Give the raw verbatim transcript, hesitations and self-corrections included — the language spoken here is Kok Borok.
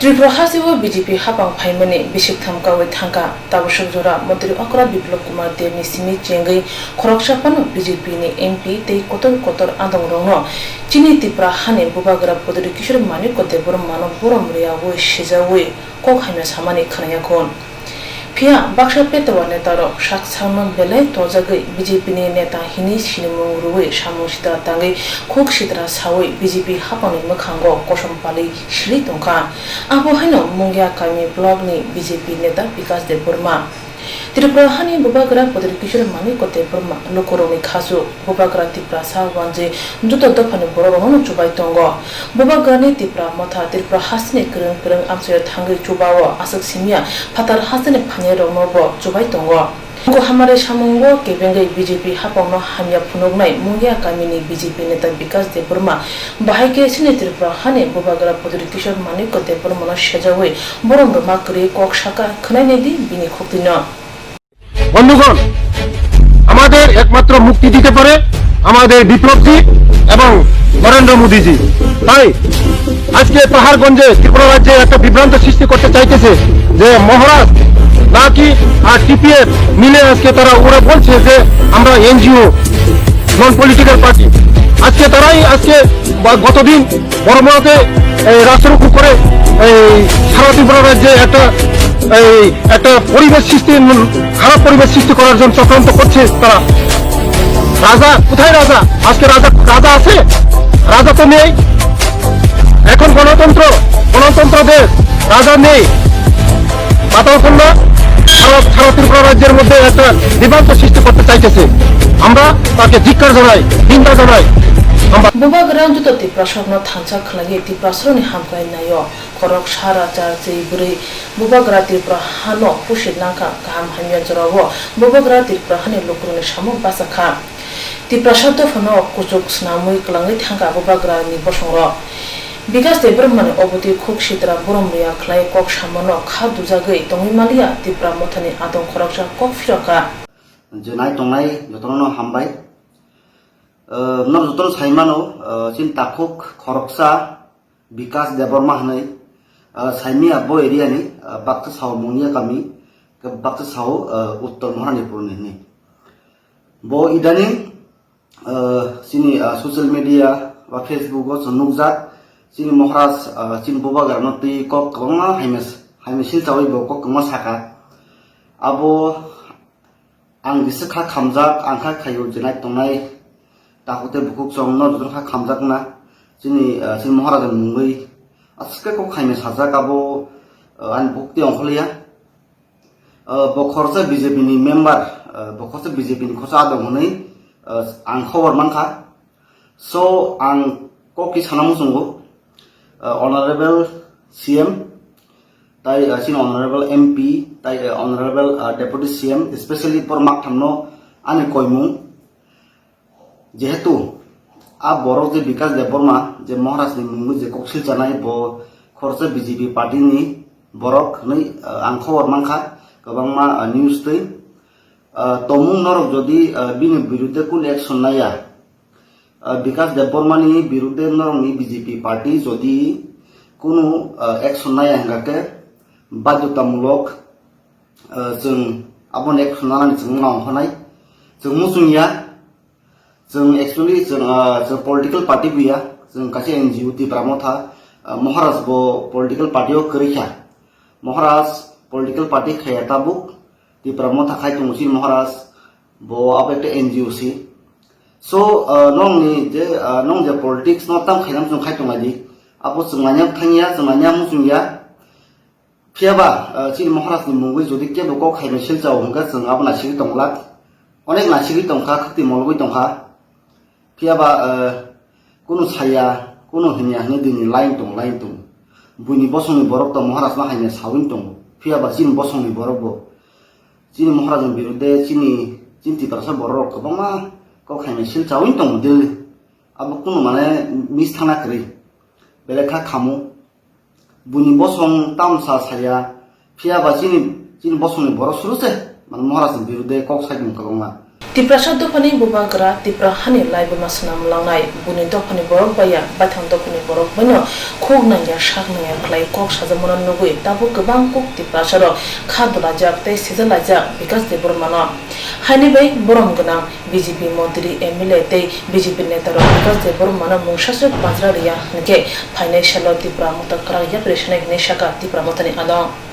Tripura hasteo B J P hapang phaimani bisik tham kawi thangkha. Tabaswk jora Montri Okra Biplab Kumar Debni simi chengwi khoroksa phano B J P ni M P tei kotor kotor adongrokno chini Tripura hani Bubagra Prodip Kishore Manikya Debbarmano borom rwyawi sijawi kok hamya samani khwnaya khun. Phiya baksa Petwa netarok sak sakno belai tojagwi B J P ni neta hini sinimung rwui samung sitra tangwi khuk sitra saui B J P hapangni mwkhango kosom pali sili tongkha. Abo haino Mungia Kami block ni B J P neta Bikas Debbarma. Tripura hani Bubagra Prodip Kishore Manikya Debbarma lukurokni khaju. Bubagra Tiprasa wanjwi joto dophani bororokno chubai tongo. Bubagrani Tipra Motha Tripura hasteni kwrwng kwrwng amchaio thangwi chubao, aswk simiya phatar hasteni phainairoknobo chubai tongo. Buku hamari samungo kebengwi B J P hapongno hamya phunuknai Mungia kamini B J P neta Bikas Debbarma, bahai khe chini Tripura hani Bubagra Prodip Kishore Manikya Debbarmano sejawi borom rwma kwrwi kok saka, khwnainai di bini khuktwino. বন্ধুগণ, আমাদের একমাত্র মুক্তি দিতে পারে আমাদের বিপ্লবজি এবং নরেন্দ্র মোদীজি। তাই আজকে পাহাড়গঞ্জে ত্রিপুরা রাজ্যে একটা বিভ্রান্ত সৃষ্টি করতে চাইতেছে যে মহারাজ নাকি আর টিপিএফ মিলে আজকে তারা, ওরা বলছে যে আমরা এনজিও, নন পলিটিক্যাল পার্টি। আজকে তারাই আজকে বা গতদিন বড়মরাতে এই রাস্তার উপরে এই সারা ত্রিপুরা রাজ্যে একটা, এই একটা পরিবেশ সৃষ্টি, খারাপ পরিবেশ সৃষ্টি করার জন্য চক্রান্ত করছে তারা। রাজা কোথায়? রাজা আজকে রাজা, রাজা আছে? রাজা তো নেই। এখন গণতন্ত্র, গণতন্ত্র দেশ, রাজা নেই। পাতালকন্যা সারা, সারা ত্রিপুরা রাজ্যের মধ্যে একটা বিভ্রান্ত সৃষ্টি করতে চাইতেছে। আমরা তাকে ধিক্কার জানাই, নিন্দা জানাই। আমরা Bubagra joto Tiprasarokno thansa khlaiwi Tiprasarokni hamkrai naio. Khorok sara char chwi bwrwi Bubagra Tripura hano pusi nangkha, kaham hamya jorao Bubagra Tripura hani lukurokni samung bachakha. Tiprasa dophano kuchuk swnamwi kwlangwi thangkha Bubagrani bosongrok. Bikas Debbarmani obotwi khuk sitra borom rwya khlai kok samano kha dujagwi tongwi manliya Tipra Mothani adong khoroksa kok phirokha. Je nai tongnai jotono hambai. Norok jotono saimano, chini takhuk khoroksa Bikas Debbarma hwnwi, saimia bo area ni, baksa sao Mungia kami, baksa sao Uttor Maharanipur ni hwnwi. Bo idaning, chini social media ba Facebook o chwng nukjak, chini Maharaj, chini Bubagrano twi kok kwbangma haimai, haimai silchawi bo kok kwbangma saka. Abo ang kisa kha khamjak, ang kha khaio je nai tongnai takhuk tei bukhuk chwng no jotono kha khamjakna chini, chini Maharaj ni mungwi aswk khe kok khaimai sajak abo, ani bukti ongkhorliya. Bo khoroksa B J P ni member, bo khoroksa B J P ni khoroksa adong hwnwi ang khobor mankha. So ang kok khe sana muchungo, Honorable C M, tai chini Honorable M P, tai Honorable Deputy C M, especially borok makthamno ani koimung. Jehetu a borok je Bikas Debbarma je Maharaj ni mungwi je kok silchanai, bo khoroksa B J P party ni borok hwnwi ang khobor mankha kwbangma news twi. Tomung norok jodi bini birudde kunu action naiya, Bikas Debbarmani birudde norokni B J P party jodi kunu action naiya hwnkha khe badhyotamulok chwng aboni action nanani chwng wngna ongkhanai. Chwng muchungya, chwng actually chwng, chwng political party buya, chwng kaisa N G O Tipra Motha, Maharaj bo political party o kwrwi kha. Maharaj political party khaya tabuk, Tipra Motha khai tongo chini Maharaj, bo abo ekta N G O si. So, nongni je, nong je politics no tam khainam chwng khai tonglaidi, abo chwng nanya thangya, chwng nanya muchungya. Phiyaba, chini Maharaj ni mungwi jodi kebo kok khaimai silchao hwnkhe chwng abo naisingwi tongla. Onek naisingwi tongkha, khwtwi mologwi tongkha. Phiyaba, kunu saya, kunu hinya hwnwi dini line tong, line tong. Buini bosongni borok to Maharaj no haino sawi tongo. Phiyaba chini bosongni borok bo chini Maharaj ni birudde chini, chini Tiprasa borok rok kwbangma kok haino silchawi tongo Delhi. Abo kunu mane mis thangna kwrwi. Belai kha khamu. Buini bosong tamsa saya, phiyaba chini, chini bosongni borok suru se, mane Maharaj ni birudde kok sai tong kwbangma. Tiprasa dophani bubagra Tipra hani laibuma swnam langnai, buni dophani borok baiya baithang dophani borok baino khuk nangya sak nangya khlai kok sajakmano nugwi tabuk kwbang kuk Tiprasarog kha dolaijak tei sijalaijak Bikash Debbarmano. Haini bai borom gwnang B J P montri, M L A tei B J P netarog Bikash Debbarmano mungsaswk bajra rwya hwnkhe phainai salo Tipra Motha kwrak yapri sanai hwnwi sakha Tipra Mothani adong.